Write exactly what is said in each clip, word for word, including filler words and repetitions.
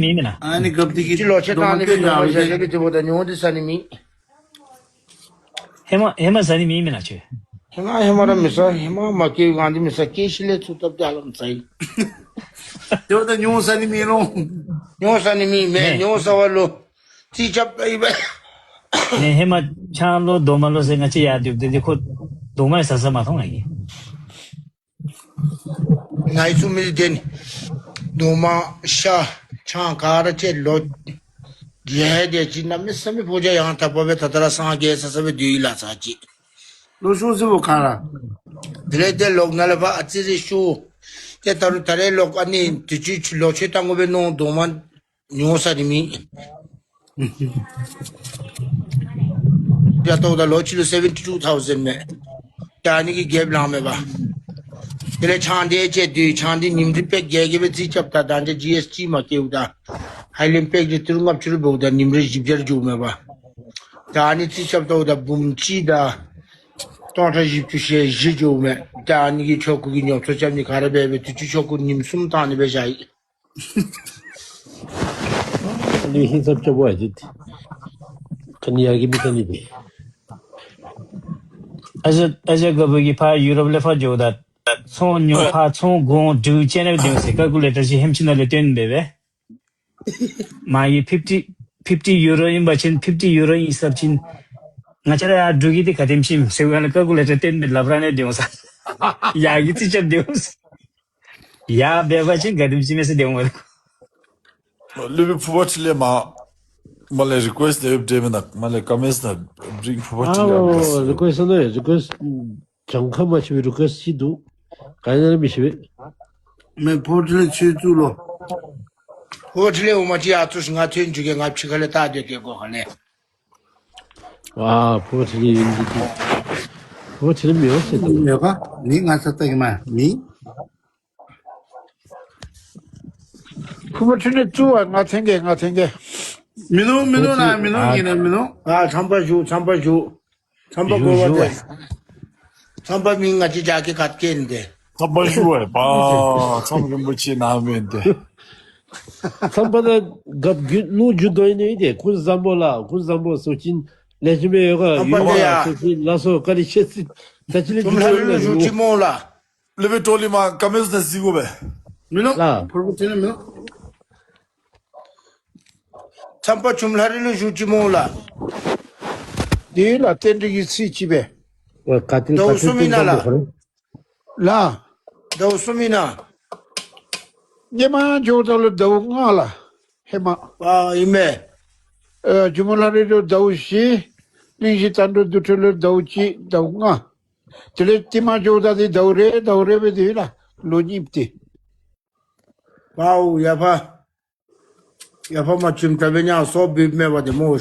མེད་མེན་ན། ཨ་ནི་སྐབས་དེ་གི་ཅི་ལོ་ཆེ་ཏང་ནི་གི་ནོར་བ་བཞག་ཡ་གི་དེ་འབདཝ་ད་ཉོ་སྟེ་ཟ་ནི་མེད། ཧེ་མ་ཧེ་མ་ཟ་ནི་མེད་མེན་ན་ཁྱོད། ཧེ་མ་ཧེ་མ་ར་མི་ཟ། ཧེ་མ་མ་སྐྱེས་གང་དེ་མི་ཟ། སྐྱེས་ཤི་ལས་ཚུར་བཏབ་སྟེ་ཨ་ལམ་ཟ་ཡི། དེ་འབདཝ་ད་ཉོ་ས་ནི་མེད་ལོ། ཉོ་ས་ནི་མེད་མེད། ནེ་ཉོ་ས་བ་ལོ། རྩིས་རྐྱབ་ད་ཡི་བས། ནེ་ཧེ་མ་ཆང་ལོ་རྡོག་མ་ལོ་ཟེར་ང་བཅས་ཡར་སྡོདཔ་ད་དེ་ཁོ་རྡོག་མ་ཡང་ཟ་ས་མ་མཐོང་ང་གིས། ང་ཡི་ཚུ་མི་དེ་ནི་རྡོག་མ་ཤ་ཆང་ག་ར་ཅིག་ལོ་རྒྱས་དེ་ཅིག་གནམ་མེད་ས་མེད་ཕོ་རྒྱས་ཡང་དག་པ་སྦེ་ད་ལྟོ་ར་སངས་རྒྱས་ས་ས་སྦེ་སྡོད་ཡི་ལགས་ས་ཅིག། ལོ་ཤུགས་ཟེར་བ་ག་ར། དེ་ལས་དེ་ལོག་ནཱ་ལས་ཕར་ཨ་ཙི་རེ་ཤུལ། ཏེ་ད་རུང་ད་རེས་ལོག་ཨ་ནི་དུས་ཅི་ལོ་ཆོད་བཏང་དགོ་པས་མནོ། རྡོག་མ་ཉོ་ས་ནི་མེད། ཡ་ཏོག་ད་ལོ་ཅིག་ལུ་སེ་བེན་ཊི་ཊུ་ཐའུ་ཟེན་མས། ད་ཨ་ནི་གིས་རྒྱབ་ལངས་མས་པ། དེ་ལས་ཆང་དེ་ཅིག་དུས་ཆང་དེ་ཉིནམ་རེ་པེག་བརྒྱད་བརྒྱད་སྦེ་རྩིས་རྐྱབ་ད། ད་ཅི་ཇི་ཨེསི་ཊི་མ་བཀལཝ་ད་ཧའི་ལེན་པེག་དེ་ཏི་རུ་ལྔ་བཅུ་རེ་འབདཝ་ད་ཉིནམ་རེ་བཞི་བརྒྱ་རེ་འགྱོཝ་མས་པ། ད་ཨ་ནི་རྩིས་རྐྱབ་ད་འོ་ད་འབུམ་གཅིག་དང་སྟོང་ཕྲག་བཞི་བཅུ་ཞེ་བཞི་འགྱོཝ་མས། ད་ཨ་ནི་གིས་ཆོ་ག་གི་ཉོ་ཚོང་རྐྱབ་ནི་ག་ར་འབད་འབད་དུས་ཅི་ཆོ་ག་ཉིནམ་གསུམ་བཏང་ནི་སྦེ་བཞག་ཡི། ཨ་ནི་ཧིང་སངས་རྒྱས་པོ་ཨ་ཙི་ཏེ་ག་ནི་ཡང་གི་མི་ག་ནི་ཏེ། ཨ་ཞང་ཨ་ཞང་དཀར་པོ་གིས་ཕར་ཡུ་རོབ་ལས་ཕར་འགྱོཝ་ད་ཚོང་ཉོ་ཕར་ཚོང་དགོ་འདྲུ་ཅན་ནི་སྦེ་སྡོད་ཟེར། ཀལ་ཀུ་ལེ་ཊར་ཅིག་ཧེམ་ཅིག་ནང་ལས་བཏོན་འབད་བས། མ་གི་ཕིཕ་ཊི་ཕིཕ་ཊི་ཡུ་རོ་ཨིན་པ་ཅིན་ཕིཕ་ཊི་ཡུ་རོ་ཨིན་ཟེར་བ་ཅིན་ང་བཅས་ར་ཡར་འདྲུ་གི་དེ་ག་དེམ་ཅིག་ཨིནམ་ཟེར་བ་ལས་ཀལ་ཀུ་ལེ་ཊར་བཏོན་སྦེ་ལགཔ་ར་ནང་སྡོད་འོང་ས། ཡར་གྱི་རྩིས་རྐྱབ་སྡོད་འོང་ས། ཡར་འབད་བ་ཅིན་ག་དེམ་ཅིག་མས་ཟེར་སྡོད་འོང་ས། སློབ་དཔོན་ཕུར་པ་འཕྲིན་ལས་མ་མར་ལས་རི་ཀུ་ཨེསཊ་འབད་འབདཝ་མེན་ན། མར་ལས་ཀོ་མེནཊ་ནང་བྲིས། ཕུར་པ་འཕྲིན་ལས་ཨ་རི་ཀུ་ཨེསཊ་ནང་རི་ཀུ་ཨེསཊ་གྱངས་ཁ་མ་ཆོད་པའི་རི་ཀུ་ཨེསཊ་ཅིག་འདུག། ག་ནི་ཡང་མི་ཤེས་པས། མེན་ཕུར་པ་འཕྲིན་ལས་ཆོས་གཙུག་ལོ། ཕུར་པ་འཕྲིན་ལས་འོ་མ་ཅིག་ཡར་བཙུགས་ཤིག། ང་ཐོན་འགྱོ་གེ། ང་ཕྱི་ཁ་ལས་བལྟ་སྡོད་གེ་སྒོ་ཁ་ལས། ཨ་ཕུར་པ་འཕྲིན་ལས་ཡོད་ནི་འདི། ཕུར་པ་འཕྲིན་ལས་མི་འོང་ཟེར་ད། མི་འོང་ག། མི་ང་ཚ་ལྟ་གི་མ་མི། ཕུར་པ་འཕྲིན་ལས་བཙུགས་པ་ང་འཐེན་གེ། ང་འཐེན་གེ། མིན་ནུག་མིན་ནུག་ན་མིན་ནུག། ཨ་ཨིན་ན་མིན་ནུག། ཨ་ཚངས་པ་བཞུགས། ཚངས་པ་བཞུགས། ཚངས་པ་བཞུགས་དགོ་པ་བཞུགས་ཏེ། ཨེ། ཚངས་པ་མིང་ང་བཅས་རྒྱ་སྐད་ཁ་སྐད་ཨིན་ཏེ། ཚངས་པ་བཞུགས་ཨེ། པ་ཚངས་པ་རིན་པོ་ཆེ་ན་མེན་ཏེ། ཚངས་པ་ད་རྒཔོ་རྒྱུ་ལུ་རྒྱུ་དོན་ཨིན་ཏེ། ཀུན་བཟང་པོ་ལགས། ཀུན་བཟང་པོ་ཟེར་བ་ཅིན་ལེགས་ཤོམ་ཡོད་ག། ཚངས་པ་ཡུམ་ལགས་ཟེར་བ་ཅིན་ལགས་སོ། བཀའ་དྲིན་ཆེ་ཟེར། ད་ཅི་ལས་ཁྱུང་ལྷ་རི་ལུ་བཞུགས་ཅི་སྨོ་ལགས། སློབ་དཔོན་ཀྲོ་ལི་མ་ཀ་མེས་ནང་གཟིགས་དགོ་པས། མིན་ནུག། ལགས། ཕུར་པ་འཕྲིན་ལས་མིན་ནུག། ཚངས་པ་ཁྱུང་ལྷ་རི་ལུ་བཞུགས་ཅི་སྨོ་ལགས། དེ་ལགས་རྟེན་འབྲེལ་གྱི་ཚིག་ཅིག་པས། ཟླཝ་གསུམ་ཨིན་ན་ལགས། ལགས། ཟླཝ་གསུམ་ཨིན་ན། སྔོན་མ་འགྱོཝ་ད་ལུ་ཟླཝ་ལྔ་ལགས། ཧེ་མ། ཨ་ཨིན་མས། ཨ་ཇུ་མོ་ལྷ་རི་ལུ་ཟླཝ་བཞི། གླིང་བཞི་དྭངས་སྒྲོན་དུར་ཁྲོད་ལུ་ཟླཝ་གཅིག། ཟླཝ་ལྔ། དེ་ལས་ཧེ་མ་འགྱོཝ་ད་དེ་ཟླཝ་རེ་ཟླཝ་རེ་སྦེ་སྡོད་ཡི་ལགས། ལོ་གཉིས་ཏེ། པའོ་ཡ་ཕ། ཡ་ཕ་མ་ཁྱིམ་ད་འབད་ནི་ཡང་སོ་བུད་མེད་པ་དེ་སྨོ།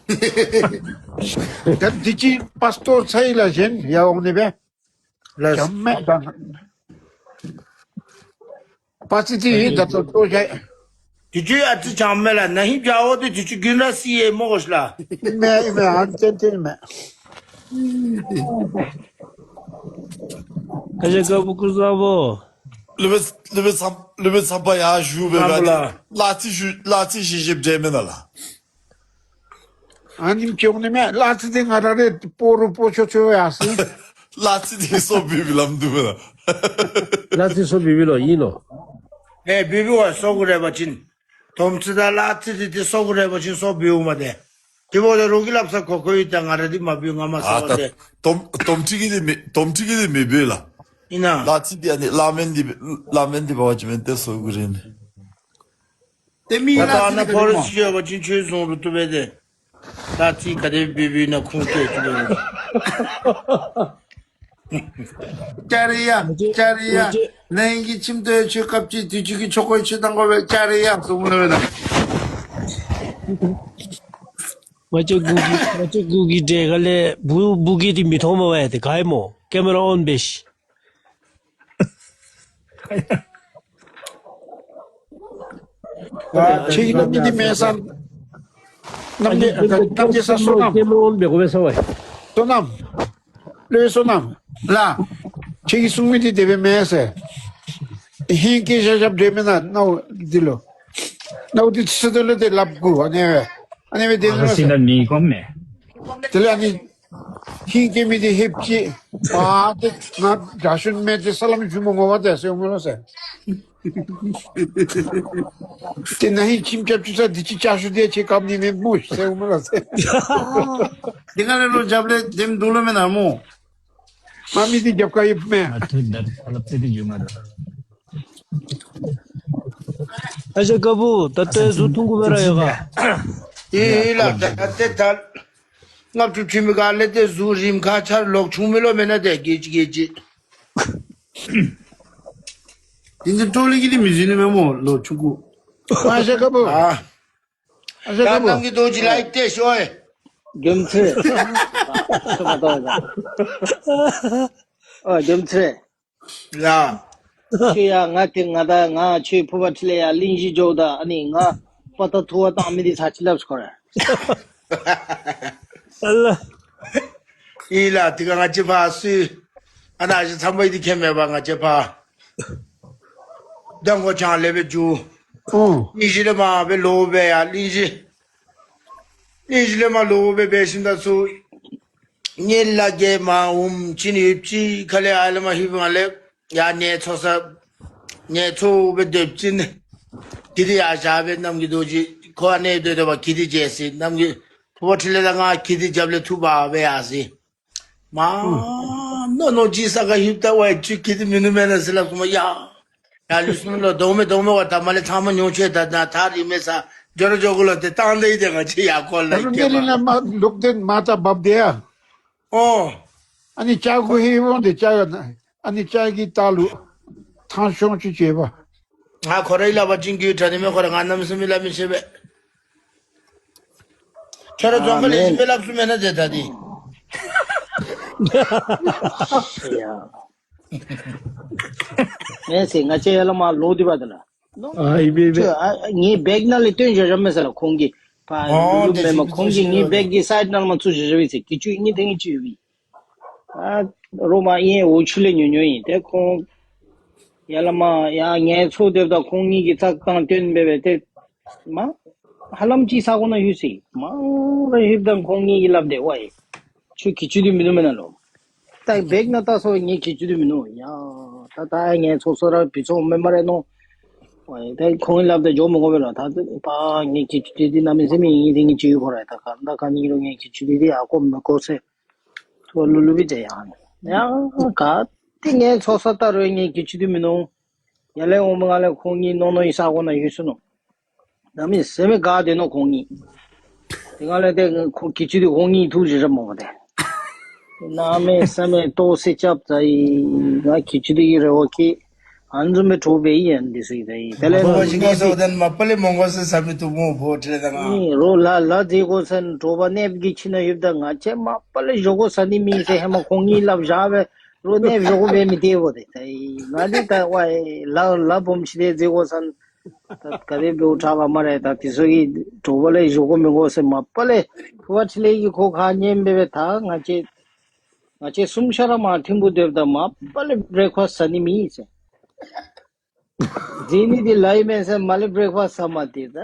ད་དེ་ཅིག་པ་སི་ཊོར་ཚ་ཡི་ལགས། གཞན་ཡར་འོང་ནི་སྦེ། ལགས། བྱམས་མེད་ད། པ་སི་ཊི་ཡི་ད་ལྟོ་ལྟོ་བྱ། དེ་ཅིག་ཨ་ཙི་བྱམས་མེད་ལགས། ན་ཧིང་བྱ་བ་དེ་དེ་ཅིག་རྒྱུན་ར་སྲིད་ཡི་སྨོ་ཤིག་ལགས། མེན་མེན། ཨ་ནི་ཏན་ཏན་མེན། ཨ་ཞང་དཀར་པོ་ཀུན་བཟང་པོ། སློབ་དཔོན་སློབ་དཔོན་ཚངས་སློབ་དཔོན་ཚངས་པ་ཡར་བཞུགས་སྦེ་ཨ་ལགས། ལགས་ཚིག་ཞུ་ལགས་ཚིག་བཞེས་བཞེསཔ་འདྲས་མེན་ན་ལགས། ཨ་ནེམ་ཅིག་འོང་ནི་མས། ལགས་ཚིག་དེ་ང་ར་རེ་སྤོ་རུང་སྤོ་ཆོག་ཆོག་ཡར་སོང་། ལགས་ཚིག་དེ་སོ་བུད་བུད་ལམ་འདུག་མེན་ན། ལགས་ཚིག་སོ་བུད་བུད་ལོ་ཨིན་ལོ། ཨེ་བུད་བུད་བ་སོ་དགོ་རེ་བ་ཅིན། དོམ་ཚིག་དང་ལགས་ཚིག་དེ་དེ་སོ་དགོ་རེ་བ་ཅིན་སོ་བུད་འོང་མས་ཏེ། དེ་འབདཝ་ད་རོགས་ཀྱིས་སླབ་ས་གོ་གོ་ཡི། ད་ང་ར་འདི་མ་བུད་ང་མ་ཟ་བ་ཏེ། དོམ་དོམ་ཁྲི་གིས་འདི་མི་དོམ་ཁྲི་གིས་འདི་མི་བུད་ལགས། ཨིན་ན། ལགས་ཚིག་འདི་ཨ་ནི་ལགས་མེན་འདི་ལགས་མེན་འདི་འབད་བ་ཅིན་མེན་ཏེ་སོ་དགོ་རེ་ནི། ཏེ་མི་ད་ལགས་ཚིག་ཨ་ནཱ་ཕོ་རེསཊ་ཡོད་པ་ཅིན་ཁྱོད་བཟུང་རུང་བཏུབ་པས་ཏེ། ལགས་ཚིག་ག་དེ་བུད་བུད་ན་ཁུངས་སྐྱེལ་བཅུག་པས། ཅ་རི་ཡ་ཅ་རི་ཡ། ནང་གི་ཁྱིམ་དུ་ཡང་ཆོས་སྐབས་ཅིག་དུས་ཅི་གི་ཆོ་ག་ཆོས་བཏང་དགོ་པས། ཅ་རི་ཡ་གསུངམ་ལས་མེན་ན། ང་བཅས་གུ་གི་ང་བཅས་གུ་གི་འདྲེ་ག་ལས་བུ་བུ་གི་དེ་མི་མཐོང་མ་པ་ཡ་དེ་ག་ཨིན་སྨོ། ཀེ་མེ་ར་ཨོན་འབད་ཤིག། ཁྱེད་ཀྱི་རྣམ་སྨིན་འདི་མེད་ས། རྣམ་སྨིན་རྣམ་སྨིན་ས་བསོད་ནམས། ཀེ་མེ་ར་ཨོན་འབད་དགོ་པས་ས་བ། བསོད་ནམས། ལོས་བསོད་ནམས། ལགས། ཁྱེད་ཀྱི་གསུང་མི་འདི་དེ་སྦེ་མེན་ཟེར། ཧིང་སྐྱེ་བཞག་བཞགཔ་འདྲས་མེན་ན་ནཱ་འདི་ལུ། ནཝ་འདི་ཚུ་དོ་ལས་ཏེ་སླབ་དགོ། ཨ་ནི་ཨ་ནི་སྦེ་དེ་ཨ་ནི་ཟེར་སི་ལ་མི་གོ་མེ། དེ་ལས་ཨ་ནི་ཧིང་སྐྱེ་མི་འདི་ཧེབ་ཅི་པ་ཏེ་ང་དགྲ་ཤུན་མེད་དེ་ས་ལམ་ཞུ་མི་ངོ་བ་དེ་ཟེར་འོང་མས་ལགས་ཟེར། ཏེ་ན་ཧིང་ཁྱིམ་རྐྱབ་ཅི་ས་འདི་ཅིག་ཅ་ཤུ་དེ་ཅིག་ཀམ་ནི་མེད་མོ་ཟེར་འོང་མས་ལགས་ཟེར། དེ་ག་ལས་རོགས་རྒྱབ་ལས་དེམ་འདུག་ལོ་མེན་ན་མོ། མ་མི་འདི་རྒྱབ་ཁར་ཡོད་མས། ཨ་ཐུ་ད་ཨ་ལབ་ཚེ་འདི་ཡོད་མ་རེད། ཨ་ཞེ་དཀར་པོ་ད་ལྟོའི་གཟུགས་ཐུང་ཀུ་སྦེ་ར་ཡོད་ག། ཨེ་ལགས། ད་ཏེ་ད་ལྔ་བཅུ་ཁྲི་མི་ག་ལས་ཏེ་གཟུགས་རིམ་ཁ་ཆར་ལོག་ཆུང་མི་ལོ་མེན་ན་ཏེ་གེ་ཅི་གེ་ཅི། དེ་འདི་ཀྲོ་ལི་གི་ལི་མི་ཟིན་ནི་མེན་མོ་ལོ་ཆུང་ཀུ། ཨ་ཞེ་དཀར་པོ། ཨ། ཨ་ཞེ་དཀར་པོ། ད་རྣམ་རྒྱལ་རྡོ་རྗེ་ལའིཀ་ཏེ་ཤོག་ཨེ། རྒྱུ་མཚན། ཨ་རྒྱུ་མཚན། ལགས། ཁྱོད་ཡ་ང་དེ་ང་ད་ང་ཁྱོད་ཕུར་པ་ཁྲི་ལས་ཡ་གླིང་བཞི་འགྱོཝ་ད་ཨ་ནི་ང་པ་ཏ་ཐུ་བ་བཏང་མི་འདི་ཚར་ཅིག་ལབ་སྐོར། ཨ་ལ། ཨི་ལགས། དེ་ག་ང་བཅས་ཕར་སུ་ཨ་ན་ཨ་ཞེ་ཚངས་པ་ཨིན་དེ་མཁྱེན་མས་པ། ང་བཅས་ཕར་དོན་གོ་ཅང་ལས་སྦེ་འགྱོ། ཨོ། གླིང་བཞི་ལས་མར་སྦེ་ལོག་སྦེ་ཡ་གླིང་བཞི། གླིང་བཞི་ལས་མར་ལོག་སྦེ་འབད་ཞིནམ་ད་ཚུར་ངེ་ལ་གེ་མར་འོངམ་ཅིག་ནི་ཡུདཔ་ཅིག་ཁ་ལས་ཨ་ལས་མར་ལྷོདཔ་མ་ལས་ཡར་ནེ་ཚོ་ས་ནེ་ཚོ་སྦེ་སྡོདཔ་ཅིག་ནི་གི་དེ་ཡར་བཞག་སྦེ་རྣམ་རྒྱལ་རྡོ་རྗེ་ཁོ་ཨ་ནི་སྡོད་སྡོདཔ་གི་དེ་མཇལ་ཅི། རྣམ་རྒྱལ་ཕུར་པ་ཁྲི་ལས་ད་ང་གི་དེ་རྒྱབ་ལས་འཐུ་འབག་སྦེ་ཡར་སོ་ཡི། མ་ནོ་ནོ་ཅིག་ས་ཁར་ལྷོདཔ་ད་ཝའི་ཁྱོད་གི་དེ་མིན་ནུག་མེན་ན་ཟེར་སླབ་སོང་མས་ཡ། ཡ་ལུས་སོང་ལོ། དོགས་མེད་དོགས་མེད་བ། ད་མ་ལས་ཚང་མ་ཉོ་ཆེ་ད་ན་ཐག་རིང་མས་ས། འགྱོ་ར་འགྱོ་དགོ་ལོ། ཏེ་བཏང་ད་ཡི་ཏེ་ང་བཅས་ཡར་སྐོར་ལ་ཨ་རུ་ནེ་ལི་ན་མ་ལོག་སྟེ་མ་ད་བབ་སྟེ་ཡ། ཨོ། ཨ་ནི་ལྕགས་གུ་ཧེ་འོང་སྟེ་ལྕགས་ཡོད་ན། ཨ་ནི་ལྕགས་ཀྱི་ལྟག་ལུ་ཐང་ཤོང་ཅིག་བྱས་པ། ང་ཁོ་རའི་ལག་པར་བྱིན་གྱི་དྲག་ནི་མས། ཁོ་ར་ང་གནམ་མེད་ས་མེད་ལག་མི་ཤེས་པས། ཁྱོད་ར་རྫོང་ཁ་ལས་ཨ་ཞིབ་སྦེ་སླབ་སོང་མེན་ན་ཏེ་ད་འདི། ཡ། མེན་ཟེར་ང་བཅས་ཡར་ལས་མར་ལོག་སྟེ་འབདཝ་ད་ལགས། ཨ་ཨིན་པས་ཨིན་པས། ཁྱོད་ཨ་ངེའི་བེག་ནང་ལས་བཏོན་བཞག་བཞགཔ་མས་ཟེར་ལགས་ཁོང་གིས། ཕར་ཨོ་ལུ་ལུ་མེན་མས། ཁོང་གིས་ངེའི་བེག་གི་སའིཌ་ནང་ལས་མར་བཙུགས་བཞག་བཞགཔ་ཨིན་ཟེར། གྱི་ཅུང་ཨིན་ཐེངས་ཅིག་ཡོད་པས། ཨ་རོགས་མ་ཨིན་འོག་ཆུ་ལས་ཉོ་ཉོཝ་ཨིན། ཏེ་ཁོང་ཡར་ལས་མར་ཡར་ངལ་འཚོ་སྡོདཔ་ད་ཁོང་གཉིས་ཀྱིས་བཙག་བཏང་བཏོན་འབད་སྦེ་ཏེ་མར་ཧ་ལམ་ཅིག་ས་གོ་ནང་ལྷོད་ཅི། མར་ལྷོདཔ་ད་ཁོང་གཉིས་ཀྱིས་སླབ་སྟེ་ཝའི་ཁྱོད་གྱི་ཅུང་འདི་མིན་ནུག་མེན་ན་ལོ། ད་བེག་ནང་བལྟ་སོང་ངེའི་གྱི་ཅུང་འདི་མིན་ནུག། ཡ་ད་ད་ངལ་འཚོ་སོང་ར་བུ་ཚ་མེན་སྨ་རེ་མནོ། ཝའི་ད་ཁོང་གིས་སླབ་སྟེ་འགྱོ་མི་དགོ་པས་ལགས། ད་པ་ངེའི་གྱི་ཅུང་འདི་གནམ་མེད་ས་མེད་ཨིན་ཐེངས་ཅིག་ཡོད་ཁོ་ར། ད་ག་ད་ག་ནི་རུང་ངེའི་གྱི་ཅུང་འདི་འདི་ཡར་བཀོ་མི་དགོ་ཟེར། ཐུ་བ་ལུ་ལུ་སྦེ་མཇལ་ཡར་ནི། ཡ་ག་ཏེ་ངལ་འཚོ་ས་བལྟ་རུང་ངེའི་གྱི་ཅུང་འདི་མིན་ནུག། ཡར་ལས་འོངམ་ང་ལས་ཁོང་གཉིས་ནོར་ནོར་གྱི་ས་གོ་ནང་ལྷོད་སོང་ནུག། གནམ་མེད་ས་མེད་དགའ་སྟེ་ནོ་ཁོང་གཉིས། དེ་ང་ལས་ཏེ་ཁོ་གྱི་ཅུང་འདི་ཁོང་གཉིས་འཐུ་བཞག་བཞགཔ་མས་པ་ཏེ། གནམ་མེད་ས་མེད་ལྟོ་ཟས་རྐྱབ་ད་ཡི། ང་གྱི་ཅུང་འདི་གི་རེ་བ་ཁྱད་ཨ་ནི་བཟུམ་སྦེ་གྲོགས་འབད་ཡི་ཨ་ནི་འདི་ཚུ་ཡི་ད་ཡི། དེ་ལས་ཕུར་པ་ཅིག་ཁར་སོང་ད་མ་པ་ལས་མོང་གོ་ཟེར་ཟ་མི་བཏུབ་མོ་ཕུར་པ་ཁྲི་ལས་ད་ང་། ཨིན་རོགས་ལཱ་ལཱ་མཛད་དགོ་ཟེར་དྲོ་པ་གནསཔ་གི་ཁྱིམ་ནང་ལྷོདཔ་ད་ང་བཅས་མ་པ་ལས་ཞོག་ཁོག་ཟ་ནི་མེད་ཟེར་ཧེ་མ་ཁོང་གཉིས་སླབ་བཞག་སྦེ་རོགས་གནསཔ་ཞོག་ཁོག་འབད་མི་སྟེར་བོ་ཏེ། ད་ང་འདི་ད་ཝའི་ལཱ་ལཱ་སྦོམ་ཅིག་ཏེ་མཛད་དགོ་ཟེར། ད་ག་དེ་འབདཝ་དྲག་ག་སྨ་རེ། ད་དེ་ཚུ་གིས་དྲོ་པ་ལས་ཞོག་ཁོག་མི་དགོ་ཟེར་མ་པ་ལས་ཕུར་པ་ཁྲི་ལས་ཀྱིས་ཁོ་ཁ་ཉན་འབད་སྦེ་ད་ང་བཅས་ང་བཅས་གསུམ་ཆ་ར་མར་ཐིམ་ཕུག་སྡོདཔ་ད་མ་པ་ལས་བྲེག་ཕཱསཊ་ཟ་ནི་མེད་ཟེར། མཛད་ནི་འདི་ལཱ་ཨིན་མས་ཟེར་མ་ལས་བྲེག་ཕཱསཊ་ཟ་མ་སྟེར། ད་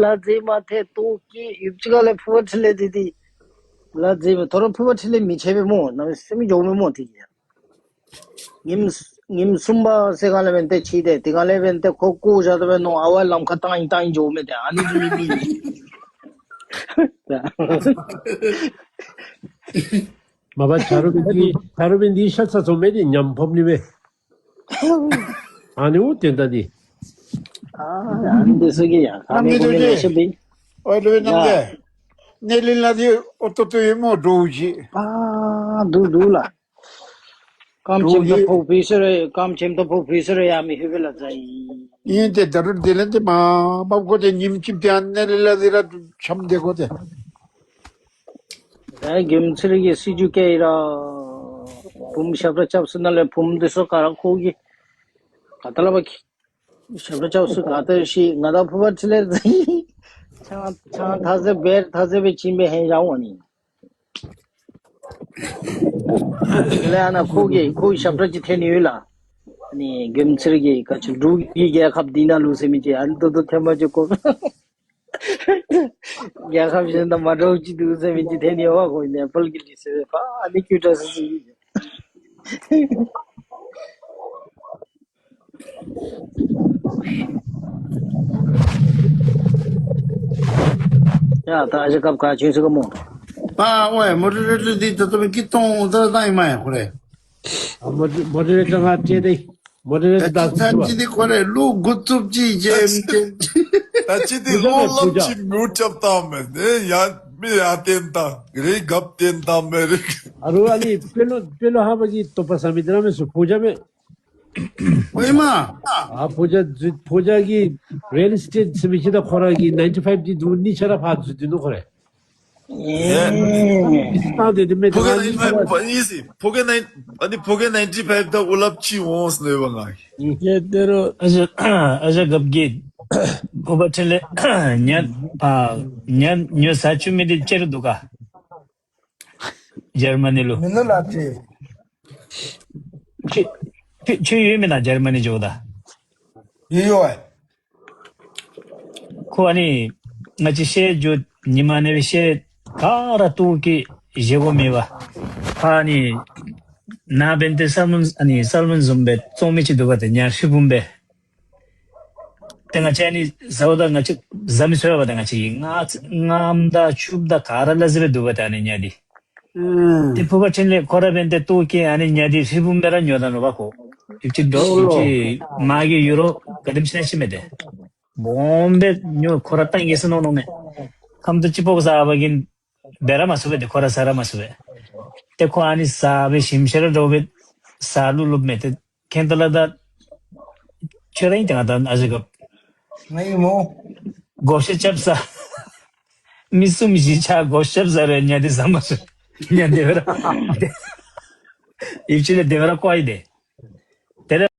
ལཱ་མཛད་མ་ཐེག་ལྟོཝ་བཀྱེས་ཡུདཔ་ཅིག་ཁ་ལས་ཕུར་པ་ཁྲི་ལས་འདི་འདི་ལཱ་མཛད་མས། ཐོ་རངས་ཕུར་པ་ཁྲི་ལས་མི་ཆད་པས་མོ། གནམ་མེད་ས་མེད་འགྱོ་མས་མོ་དེ་གིས། ཉིནམ་ཉིནམ་གསུམ་པ་ཚེ་གང་ལས་འབདན་ཏེ་ཕྱི་ཏེ་དེ་གང་ལས་འབདན་ཏེ་ཁོ་བཀོ་བཞག་ད་འབད་ནོ། ཨ་ཝའི་ལམ་ཁར་བཏང་ཡི་བཏང་ཡི་འགྱོཝ་མས་ཏེ། ཨ་ནི་བཟུམ་མའི་མི་ཨིན། མ་པ་ཆ་རོགས་འབད་འདི་ཆ་རོགས་འབད་འདི་ཤ་ཚ་ཚོང་མེད་དེ་ཉམས་ཕོག་ནི་མས། ཨ་ནི་འོ་དེ་འདྲ་འདི། ཨ་ཨ་ནི་འདི་ཚུ་གིས་ཡ་ཁ་མི་གོ་མི་ལེ་ཤ་འབད། ཨོ་ལོ་ནམ་ཡ་དེ་ནེ་ལི་ལ་འདི་ཨོ་ཏོ་ཏོ་ཡོད་མོ་འདྲོག་ཅི། ཨ་འདུག་འདུག་ལགས། རྐངམ་ཆེམ་ཏོ་ཕོག་བུད་སོང་རུང་རྐངམ་ཆེམ་ཏོ་ཕོག་བུད་སོང་རུང་ཡང་མི་ལྷོད་པས་ལགས་ཟེར་ཡི། ཨིན་ཏེ་ད་རུང་དེ་ལས་ཏེ་མ་མ་དགོ་ཏེ་ཉིནམ་གཅིག་ཏེ་ཨ་ནེ་ལི་ལ་འདི་ར་འཁྱམས་སྡོད་དགོ་ཏེ། ད་རྒྱལ་མཚན་ར་གི་སྲིད་བྱུས་བཀལ་ཡི་ར། བུམོ་ཞབས་ཁྲ་རྐྱབ་ས་ནང་ལས་བུམོ་འདི་ཚུ་ག་ར་ཁོ་གིས་ག་ཏེ་ལས་འབད་གི། ཞབས་ཁྲ་རྐྱབ་ས་ག་ཏེ་ཤེས། ང་དང་ཕུར་པ་ཁྲི་ལས་ཆང་ཆང་ཐ་ཚད་བེར་ཐ་ཚད་སྦེ་བྱིན་སྦེ་ཧེང་བཞག་འོང་ནི། དེ་ལས་ཨ་ནཱ་ཁོ་གིས་ཁོ་གི་ཞབས་ཁྲ་ཅིག་འཐེན་ནི་ཡོད་ལགས། ནི་དགོན་ཚུར་གྱི་ཁ་ཆུ་འབྲུག་གི་རྒྱལ་ཁབ་འདི་ནང་ལུ་ཟེར་མི་ཅིག་ཨ་ནི་ཏོག་ཏོ་ཐེམ་པ་ཅིག་གོ། རྒྱལ་ཁབ་གཞན་དང་མ་འདྲཝ་ཅིག་འདུག་ཟེར་མི་ཅིག་ཐོན་ཡོད་པ་གོ། ནེ་པཱལ་གྱི་ལི་ཟེར་བ་ཨ་ནི་ཀུ་ཏྲ་ཟེར་ཟེར་གྱི། ཡ་ད་ཨ་ཞེ་སྐབས་ག་ཅུང་ཟེར་ག་མོ། ཨ་ཝེ་མོ་ཌི་རེ་ཊར་འདི་ད་ལྟོ་མི་སྐྱིད་ཏོང་ད་ད་ཨིན་མས་ཡ་ཁོ་རེ། ཨ་མོ་ཌི་མོ་ཌི་རེ་ཊར་ང་སྤྲད་དེ། མོ་ཌི་རེ་ཊར་ད་ད་ཅི་འདི་ཁོ་རེ་ལུ་འགོ་བཙུགས་ཅི་ཅེ་ཨེམ་ཅེ། ད་ཅི་འདི་ལུ་ལམ་ཅིག་མུ་ཅབ་བཏང་མས་ནི་ཡ་མི་ཡ་བཏོན་བཏང་རེ་གབ་བཏོན་བཏང་མས་རེ། ཨ་རོ་ཨ་ནི་དཔེ་ལོ་དཔེ་ལོ་ཧ་བ་གི་ཏོ་པ་ས་མི་དེ་ར་མེད་སུ་ཕོ་རྒྱ་མེད། ཨོ་ཨིན་མས། ཨ་ཕོ་རྒྱ་ཕོ་རྒྱ་གི་རེལ་ཨེ་སི་ཊེཊ་ཟེར་མི་ཅིག་ད་ཁོ་ར་གི་ནའིན་ཊི་ཕའིབ་འདི་འདུག་ནི་ཆ་ར་ཕར་འཛུལ་དེ་ནུག་ཁོ་རེ། ཨེ། ཨིས་ཏང་དེ་དེ་མེད་ཕོ་རྒྱ་ནའིན་ཊི་ཕའིབ་ཨ་ནི་ཕོ་རྒྱ་ནའིན་ཨ་ནི་ཕོ་རྒྱ་ནའིན་ཊི་ཕའིབ་ད་ཨོ་ལབ་ཅི་འོང་ཟེར་ནི་ཡོད་པ་ང་གིས། ཨེ་དེ་རུ་ཨ་ཞེ་ཨ་ཞེ་སྐབས་ཀྱི་ཕོ་པ་ཁྲི་ལས་ཉ་ཨ་ཉ་ཉོ་ས་ཆུ་མི་དེ་ཅེར་འདུག་ག། འཇར་མ་ནི་ལུ། མི་ནུ་ལ་ཏི། ཁྱོད་ཁྱོད་ཁྱོད་ཡོད་མེན་ན་འཇར་མ་ནི་འགྱོཝ་ད། ཡོད་ཡོད། ཁོ་ཨ་ནི་ང་བཅས་ཤེལ་འགྱོ་ཉི་མ་ནི་སྦེ་ཤེལ་ག་ར་ཏོག་གི་བཞེས་སྒོ་མེད་པར་ཨ་ནི་ནཱ་འབད་དེ་སཱལ་མོན་ཨ་ནི་སཱལ་མོན་བཟུམ་སྦེ་བཙོང་མི་ཅིག་འདུག་པ་ཏེ་ཉ་ཧྲིལ་བུམ་སྦེ། ཏེ་ང་བཅས་ཨ་ནི་ཟཝ་ད་ང་བཅས་བཟའ་མི་ཚུགས་པས། ཏེ་ང་བཅས་ཀྱིས་རྔ་རྔམ་དང་ཆུབ་དང་ག་ར་སླ་བསྲེ་སྦེ་བསྡུ་བ་ཏེ་ཨ་ནི་ཉ་འདི། ཨུམ། ཏེ་ཕུ་བ་ཁྲི་ལས་ཁོ་ར་འབད་དེ་ལྟོ་གིས་ཨ་ནི་ཉ་འདི་ཧྲིལ་བུམ་སྦེ་ར་ཉོ་ད་ནུག་པ་ཁོ། ཨིབ་ཅི་ཌོ་ཨིབ་ཅི་མ་གི་ཡུ་རོ་ག་དེམ་ཅིག་ཨིན་ན་ཤེས་མས་ཏེ། སྦོམ་སྦེ་ཉོ་ཁོ་ར་ཏང་གེ་སི་ནོ་ནོ་མས། ཁམ་ཏུ་ཅིག་ཕོག་ཟ་བ་གིན་འབད་ར་མ་ཚུགས་པས་ཏེ། ཁོ་ར་ཟ་ར་མ་ཚུགས་པས། ཏེ་ཁོ་ཨ་ནི་ཟ་སྦེ་ཞིམ་ཤོས་ར་འདྲཝ་སྦེ་ཟ་ལུ་ལུ་མས་ཏེ། ཁེན་ཏ་ལ་ད་ཁྱོད་ར་ཨིན་ཏེ་ང་ད་ཨ་ཟེར་གོ། ང་ཨིན་མོ། སྒོ་ཕྱེ་རྐྱབ་ཟ། མི་གསུམ་བཞི་ཆ་སྒོ་ཕྱེ་རྐྱབ་ཟ་རུང་ཉ་འདི་ཟ་མ་ཚུགས། ཉ་དེ་སྦེ་ར་ཨིབ་ཅི་ལས་དེ་སྦེ་ར་ཀོ་ཡི་ཏེ། དེ་ལས་